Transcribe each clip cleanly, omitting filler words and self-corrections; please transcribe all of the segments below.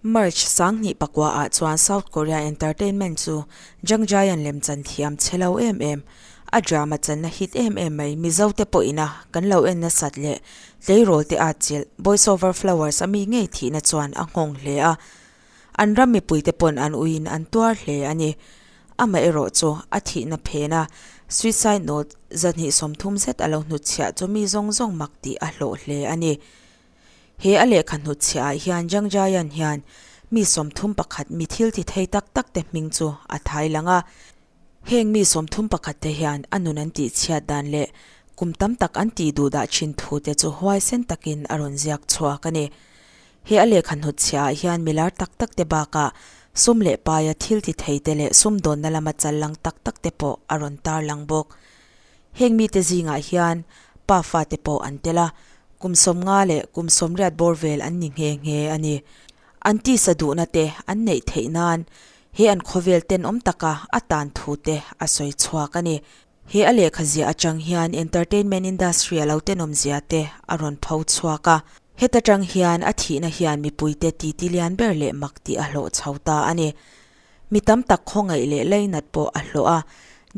March 2009 ah chuan South Korea Entertainment chu Jang Jae-an lemchan thiam chhe lo em em, a drama channa hit em em mai Mizo te pawhina kan lo en nasat leh tleirawl te atchilh Boys Over Flowers a mi ngei thihna chuan a nghawng hle a. An ram mipuite pawn an uiin an tuar hle a ni. Amaherawh chu a thihna phena suicide note 230 zet a lo hnutchhiah chu mi zawng zawng mak tih a hlawh hle a ni. He a lehkha hnutchhiah ah hian Jang Jae-an hian mi 31 mi thil ti thei tak tak te hming chu a thai lang a. Heng mi 31 te hian a nun an tih chhiat dan leh kum tam tak an tih duh dah thin thu te chu huaisen takin a rawn ziak chhuak a ni. He a lehkha hnutchhiah ah hian milar tak tak te bakah sum leh paia thil ti thei te leh sumdawnna lama chal lang tak tak te pawh a rawn tarlang bawk. Heng mite zingah hian pa fate pawh an tel a, kum 50 leh kum 80 bawr vel an ni nghe nghe a ni. An tisa duhna te an neih theih nan he an khawvel tenawm taka a tan thu te a sawi chhuak a ni. He a lehkha ziah atang hian entertainment industry a lo tenawm zia te a rawn pho chhuak a. Heta tang hian a thihna hian mipuite titi lian ber leh mak tih a hlawh chho ta a ni. Mi tam tak khawngaih leh leinat pawh a hlawh a.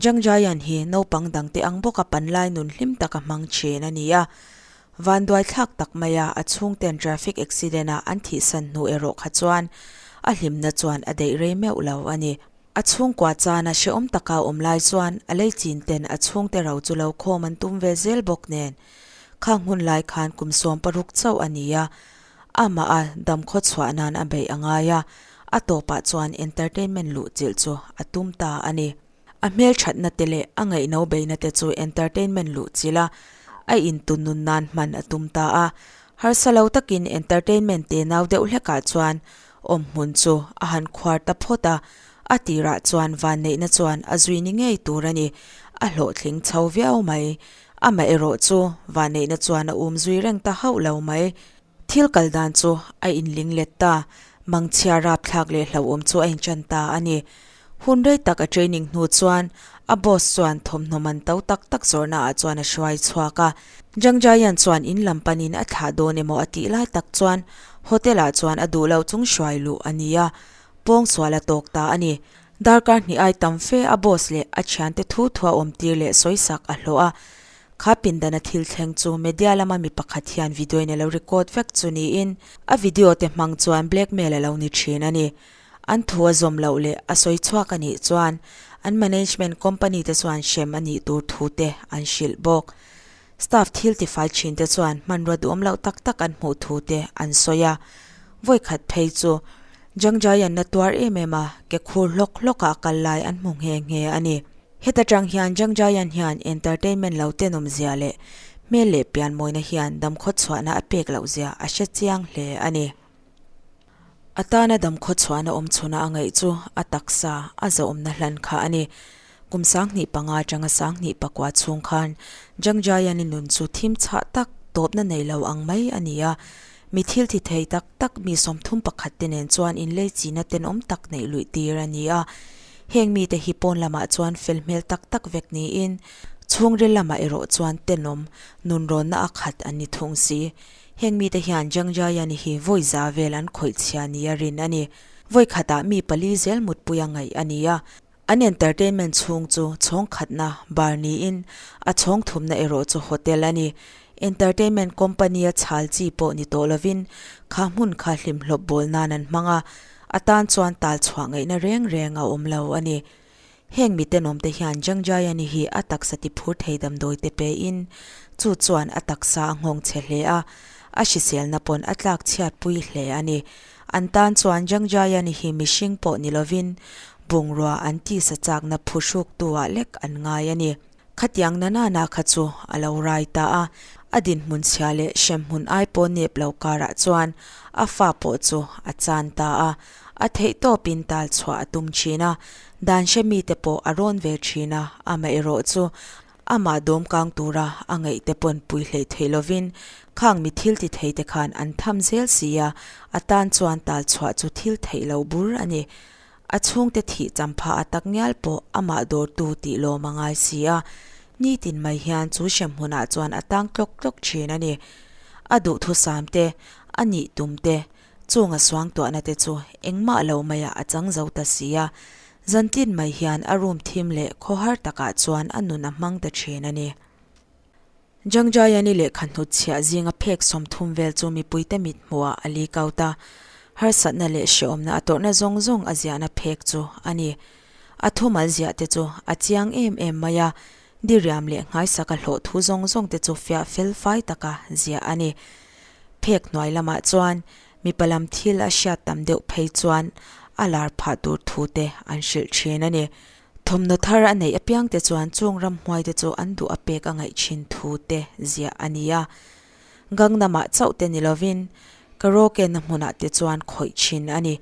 Jang Jae-an hi naupang dangte ang bawka panlai nun hlim taka hmang thin a ni a. Vanduai thlak tak maia a chhungten traffic accident-a an thihsan hnu erawh kha chuan a hlimna chuan a daih rei meuh lo a ni. A chhungkua chana hrehawm taka awm lai chuan a lei chin ten a chhungte ro chu lo khawm an tum ve zel bawk nen khang hun lai khan kum 16 chauh a ni a, amah a damkhaw chhuah nan a beih a ngai a, a tawpah chuan entertainment luh chilh chu a tum ta a ni. A hmelthatna te leh a ngaihno beihna te chu entertainment luh chilh a, a intunnun nan hman a tum ta a. Harsa lo takin entertainment te nau deuh hlekah chuan awmhmun chu a han khuar ta phawt a, a tirah chuan vanneihna chuan a zui ni ngei tur a ni, a hlawhtling chho viau mai. Amaherawh chu vanneihna chuan a um zui reng ta hauh lo mai. Thil kal dan chu a inling let ta, mangchhia rapthlak leh hlauhawm chu a inṭan ta a ni. Hun rei tak a training hnu chuan a boss chuan thawmhnaw man to tak tak zawrhna ah chuan a hruai chhuak a. Jang Jae-an chuan in lam panin a thlah dawn emaw a tih lai tak chuan hotel ah chuan a duh loh chung hruai luh a ni a, pawngsual a tawk ta a ni. Darkar hnih ai tam fe a boss leh a thiante thu thua awm tir leh sawisak a hlawh a. Kha pindana thil thleng chu media lama mi pakhat hian video in a lo record vek chu niin a video te hmang chuan blackmail a lo ni thin a ni. An thu a zawm loh leh a sawi chhuak a nih chuan an management company te chuan hrem a nih tur thu te an hrilh bawk. Staff thil tifai thin te chuan hmanrua duhawm loh tak tak an hmuh thu te an sawi a. Vawikhat phei chu Jang Jae-an na tuar em em a, ke khur hlawk hlawk ah kal lai an hmu nghe nghe a ni. Heta tang hian Jang Jae-an hian entertainment lo tenawm zia leh hmel leh pian mawina hian damkhaw chhuahna a pek loh zia a hre chiang hle a ni. A tana damkhaw chhuahna awm chhuna a ngaih chu a taksa a zahawmna hlan kha a ni. Kum 2005 atanga 2009 chhung khan Jang Jae-an-i nun chu thim chhah tak tawpna nei lo ang mai a ni a. Mi thil thi thei tak tak mi 31 te nen chuan inlei china tenawm tak neih luih tir a ni a. Heng mite hi pawn lamah chuan fel hmel tak tak vek niin chhungril lamah erawh chuan tenawm nunrawnna a khat an ni thung si. Heng mite hian Jang Jae-an-i hi vawi za vel an khawih chhia nia rin a ni. Vawi khatah mi pali zel mutpui a ngaih a ni a. An entertainment chhung chu chhawng khatna bar niin a chhawng thumna erawh chu hotel a ni. Entertainment company a chhal chi pawh ni tawh lovin kha hmun kha hlimhlawp bawl nan an hmang a, a tan chuan tal chhuah ngaihna reng reng a awm lo a ni. Heng mi tenawmte hian Jang Jayani hi a taksa ti phur thei damdawi te pe in chu chuan a taksa a nghawng chhe hle a, a hriselna pawn a tlak chhiat pui hle a ni. An tan chuan Jang Jayani hi mihring pawh ni lovin bungrua an tisa chakna phuhruk tu ah lek an ngai a ni. Khatiang na na na kha chu a lo rai ta a, a dinhmun chhia leh hremhmun ai pawh nep lo karah chuan a fa pawh chu a chan ta a, a theih tawpin tal chhuah a tum thin a, dan hre mite pawh a rawn ve thin a, amaherawh chu amah dawm kang tura a ngaih te pawn pui hleih theih lovin khang mi thil ti thei te khan an tham zel si a, a tan chuan tal chhuah chu thil theih lo bur a ni. A chhungte thih champha a tak ngial pawh amah dawrtu tih lawm a ngai si a, nitin mai hian chu hremhmunah chuan a tang tlawk tlawk thin a ni. A duhthusam te, a nih tum te, Chung a suangtuahna te chu engmah lo maiah a chang zo ta si a, zantin mai hian a room thim leh khawhar takah chuan a nun a hmang ta thin a ni. Jangjayani lehkha hnutchhiah zinga phek 30 vel chu mipuite mit hmuhah a leak out a, harsatna leh hrehawmna a tawrhna zawng zawng a ziahna phek chu a ni. A thumal ziah te chu a chiang em em mai a, diriam leh nghaisaka hlawh thu zawng zawng te chu fiah fel fai taka ziah a ni. Phek hnuai lamah chuan mipa lam thil a hriat tam deuh phei chuan a lar phah tur thu te an hrilh thin a ni. Thawmhnaw thar a neih apiang te chuan chung ramhmuai te chu an duh a pek a ngaih thin thu te ziah a ni a. Gangnam-ah chauh te ni lovin karaoke na hmunah te chuan khawih thin a ni.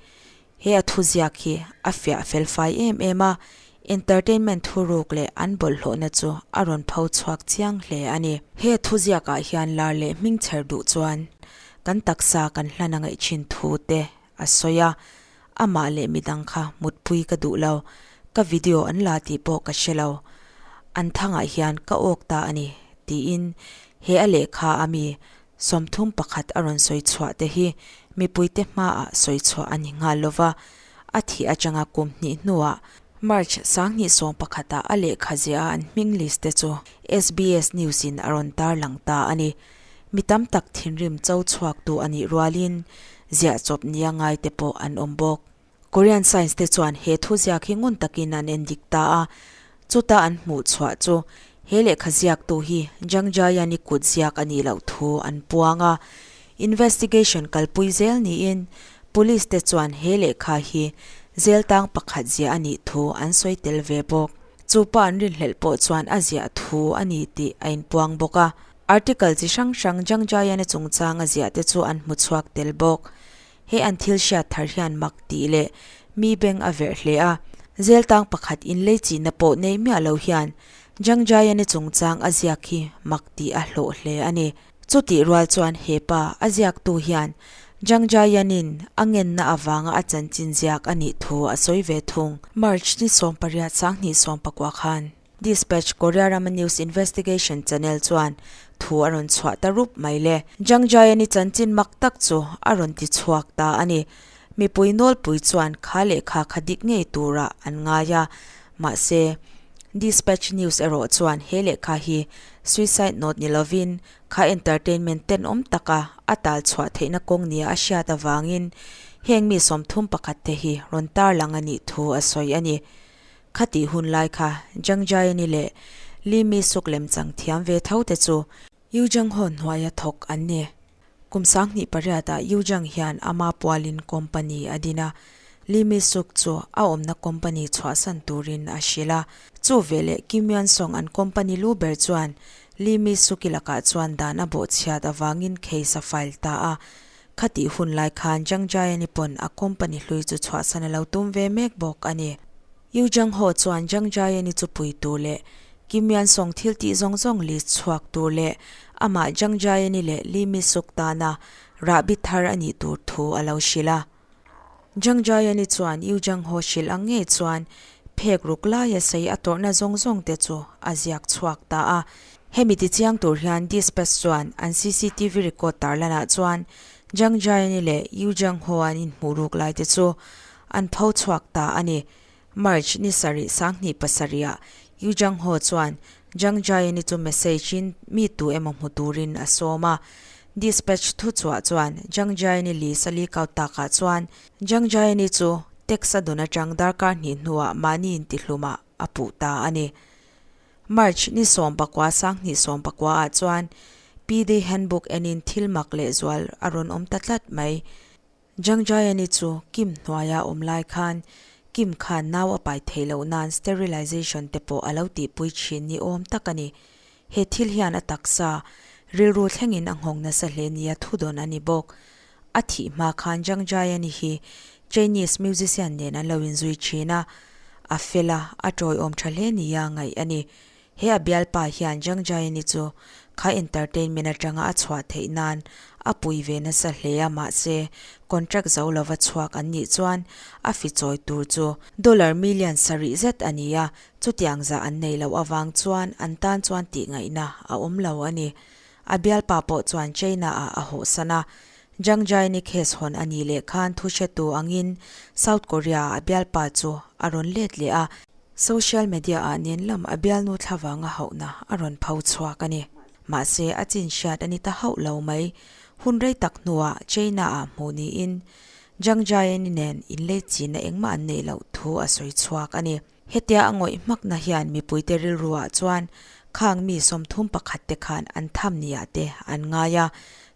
He a thuziak hi a fiah fel fai em em a, entertainment thuruk leh an bawlhhlawhna chu a rawn pho chhuak chiang hle a ni. He thuziakah hian lar leh hming chher duh chuan kan taksa kan hlan a ngaih thin thu te a sawi a, amah leh midang kha mutpui ka duh lo, ka video an la tih pawh ka hre lo, an thangah hian ka awk ta a ni tiin he a lehkha a mi 31 a rawn sawi chhuah te hi mipuite hmaah sawi chhuah a ni nghal lo va, a thih atanga kum hnih hnuah March 2011 ah a lehkha ziah a an hming list te chu SBS News in a rawn tarlang ta a ni. Mi tam tak thinrim cho chhuaktu a nih rualin ziah chawp nia ngai te pawh an awm bawk. Korean science te chuan he thu ziak hi ngun takin an en dik ta a, chuta an hmuh chhuah chu he lehkha ziaktu hi Jang Jayan-i kut ziak a nih loh thu an puang a. Investigation kalpui zel niin police te chuan he lehkha hi zel tang pakhat ziah a nih thu an sawi tel ve bawk. Chu pa an rinhlelh pawh chuan a ziah thu a ni tih a inpuang bawk a. Article chi hrang hrang Jang Jayan-a chungchanga ziah te chu an hmu chhuak tel bawk. He an thil hriat thar hian mak tih leh mi beng a verh hle a. Zeltang pakhat inlei chihna pawh nei miah lo hian Jang Jayani chungchang a ziak hi mak tih a hlawh hle a ni. Chutih rual chuan he pa a ziaktu hian Jang Jayanin a ngenna avanga a chanchin ziak a nih thu a sawi ve thung. March ni 18 2019 khan. Dispatch Korea rama news investigation channel chuan thu a rawn chhuah ta rup mai le. Jang Jayani chanchin mak tak chu a rawn ti chhuak ta a ni. Mipui nawlpui chuan kha lehkha kha dik ngei turah an ngai a, mahse Dispatch news erawh chuan he lehkha hi suicide note ni lovin kha entertainment tenawm taka a tal chhuah theihna kawng nia a hriat avangin heng mi 31 te hi rawn tarlang a nih thu a sawi a ni. Khatih hun lai kha Jang Jae-ni leh Lee Mi-suk lemchang thiam ve tho te chu Yoo Jung-ho hnuaia thawk an ni. Kum 2008 ah Yoo Jung hian ama pualin company a din a, Lee Mi-suk chu a awmna company chhuahsan turin a hrilh a. Chu veleh Kim Yeon-sung an company lu ber chuan Lee Mi-suk-i lakah chuan dan a bawhchhiat avangin case a file ta a. Khatih hun lai khan Jang Jae-ni pawn a company hlui chu chhuahsan a lo tum ve mek bawk a ni. Yu Jang Ho chuan Jang Jae-ni chu pui tur leh Kim Yeon Song thil tih zawng zawng list chhuak tur leh amah Jang Jae-ni leh Lee Mi Suk tana rahbi thar a nih tur thu a lo hrilh a. Jang Jae-ni chuan Yu Jang Ho hrilh ang ngei chuan phek ruk laia sei a tawrhna zawng zawng te chu a ziak chhuak ta a. Hemi tichiang tur hian Dispatch chuan an cctv record tarlanah chuan Jang Jae-ni leh Yu Jang Ho an inhmuh ruk lai te chu an pho chhuak ta a ni. March ni sarih 2007 ah Yu Jang Ho chuan Jang Jae-ni chu message in mi tu emaw hmu turin a sawm a. Dispatch thuchhuah chuan Jang Jae-ni list a leak out takah chuan Jang Jae-ni chu text a dawn atang darkar hnih hnuah mahni intihlumah a puh ta a ni. March ni 19 2019 ah chuan PD Handbook enin thil mak lehzual a rawn awm ta tlat mai. Jang Jayani chu Kim hnuaia awm lai khan Kim khan nau a pai theih loh nan sterilization te pawh a lo tihpui thin ni awm tak a ni. He thil hian a taksa, rilru thlengin a nghawng nasa hle nia thudawn a ni bawk. A thih hma khan Jang Jayani hi Chinese musician nen an lo inzui thin a, a fel a, a tawiawm tha hle nia ngaih a ni. He a bialpa hian Jang Jayani chu kha entertainment atanga a chhuah theih nan a pui ve nasa hle a mahse contract zo lova chhuak an nih chuan a fi chawi tur chu dollar million sarih zet a ni a, chutiang zah an nei loh avang chuan an tan chuan tih ngaihna a awm lo a ni. A bialpa pawh chuan China ah a hawhsan a. Jang Jae-ni case hawn a nih leh khan thu hretu angin South Korea-ah a bialpa chu a rawn let leh a, social media-ah nen lam a bialnu thlavanga hauhna a rawn pho chhuak a ni. Mahse, a chin hriat a ni ta hauh lo mai. Hun rei tak hnuah China-ah hmuh niin Jang Jae-ni nen inlei chinna engmah an neih loh thu a sawi chhuak a ni. Hetia a ngawih hmakna hian mipuite rilruah chuan khang mi 31 te khan an tham niah te an ngai a,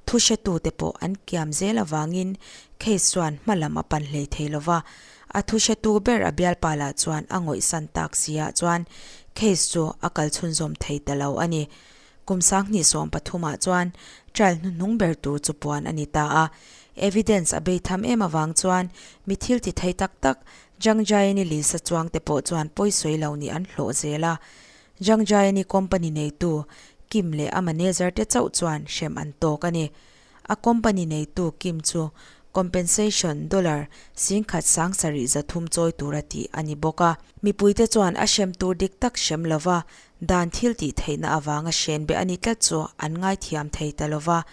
thu hretute pawh an kiam zel avangin case chuan hma lam a pan hlei thei lova, a thu hretu ber a bialpa lah chuan a ngawihsan tak siah chuan case chu a kal chhunzawm thei ta lo a ni. Kum 2013 ah chuan trial hnuhnung ber tur chu puan a ni ta a, evidence a bei tham em avang chuan mi thil ti thei tak tak Jang Jae-ni Lisa chuang te pawh chuan pawi sawi lo nih an hlawh zel a. Jang Jae-ni company neitu Kim leh a manager te chauh chuan hrem an tawk a ni. A company neitu Kim chu compensation dollar 17,300 chawi tura tih a ni bawk a. Mipuite chuan a hrem tur dik tak hrem lova dan thil tih theihna avanga hren beh a ni tlat chu an ngaithiam thei ta lova.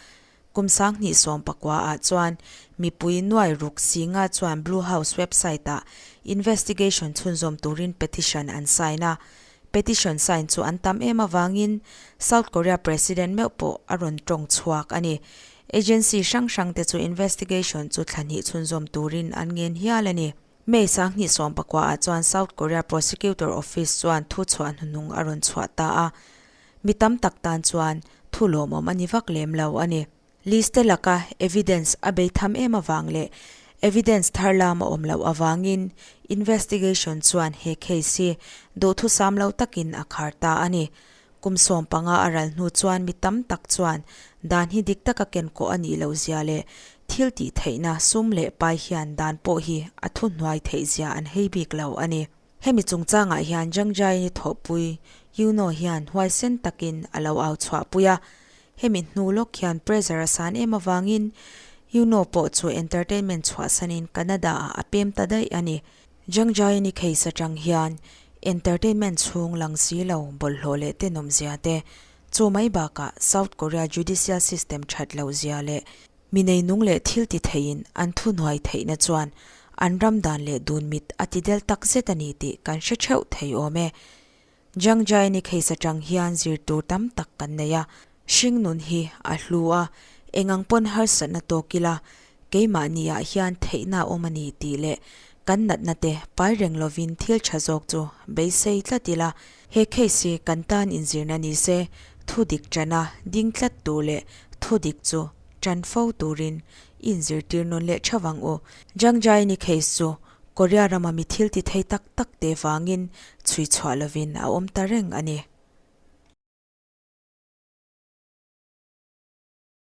Kum 2019 ah chuan mipui nuai ruk singa chuan Blue House website ah investigation chhunzawm turin petition an sign a. Petition sign chu an tam em avangin South Korea President meuh pawh a rawn tawng chhuak a ni. Agency hrang hrang te chu investigation chu thla hnih chhunzawm turin an ngen hial a ni. May 2019 ah chuan South Korea Prosecutor Office chuan thu chhuah hnuhnung a rawn chhuah ta a. Mi tam tak tan chuan thu lawmawm a ni vak lem lo a ni. Liste laka evidence a bei tham em avang leh evidence thar lam a awm loh avangin investigation chuan he case hi duhthusam lo takin a khar ta a ni. Kum 15 a ral hnu chuan mi tam tak chuan dan hi dik taka kenkawh a nih loh zia leh thil tih theihna sum leh pai hian dan pawh hi a thuhnuai theih zia an hei bik lo a ni. Hemi chungchangah hian Jang Jae-ni thawhpui Yuno hian huaisen takin a lo au chhuahpui a. Hemi hnu lawk hian pressure a san em avangin Yuno pawh chu entertainment chhuahsanin Canada-ah a pem ta daih a ni. Jang Jae-ni case atang hian entertainment chhung lang si lo bawlhhlawh leh tenawmzia te, chu mai bakah South Korea judicial system that lohzia leh Mi neinung leh thil ti theiin an thuhnuai theihna chuan an ram dan leh dun mit a ti del tak zet a ni tih kan hre theuh thei awm e. Jang Jaini case atang hian zir tur tam tak kan nei a, hringnun hi a hlu a, engang pawn harsatna tawk ila keimahni ah hian theihna a awm a ni tih leh kan natna te pai reng lovin thil tha zawk chu beisei tlat ila, he case hi kan tan inzirna ni se, thu dik tana ding tlat tur leh thu dik chu Ṭan fo turin i inzirtir nawn leh ṭha vang u. Jang Jae-ni case chu Korea rama mi thil ti thei tak tak te vangin chhui chhuah lovin a awm ta reng a ni.